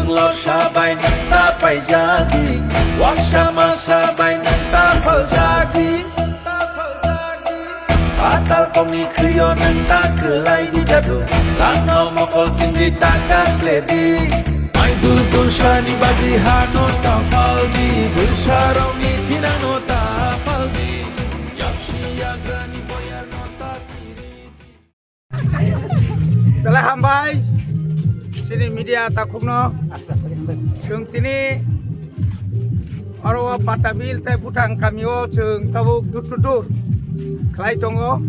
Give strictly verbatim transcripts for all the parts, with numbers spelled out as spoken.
Lorsa bai nwng ta paijadi, waksa masa bai nwng ta phaljadi. Patal kokni khwio nwng ta kwlai di jadu, langno mokol chingdi ta kasledi. Maidul tursani baji hano ta phaldi, bwsarokni thinangno ta phaldi, yaksi yagrani boyarno ta kiri. Belai hambai chini media takhukno. Chwng tini oro o Patabil tei Bhutan kamio chwng tabuk door to door khlai tongo.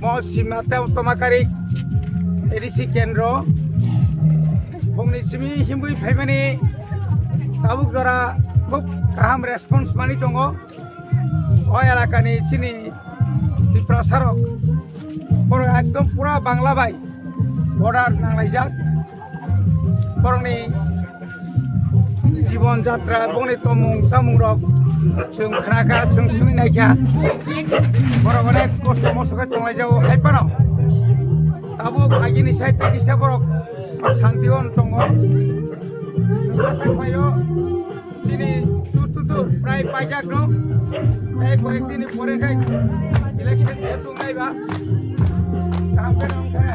Mo Sima tei Tomakari A D C kendro. Bongni simi himbui phaimani tabuk jora khub kaham response mani tongo. O elakani chini Tiprasarok borok ekdom pura Bangla bai border nanglaijak. Borokni jibon jatra, bongni tomung chamung rok chwng khnakha, chwng swngwi naikha. Borok onek kosto mosto khe tonglaijao hai phano. Tabuk agini side tei kisa borok shanti on tongo. Asa phaio. Chini tur tur tur prai paijak no. Tei koyek din ni pore khai election jehetu nai ba. Kaham khe nong khe.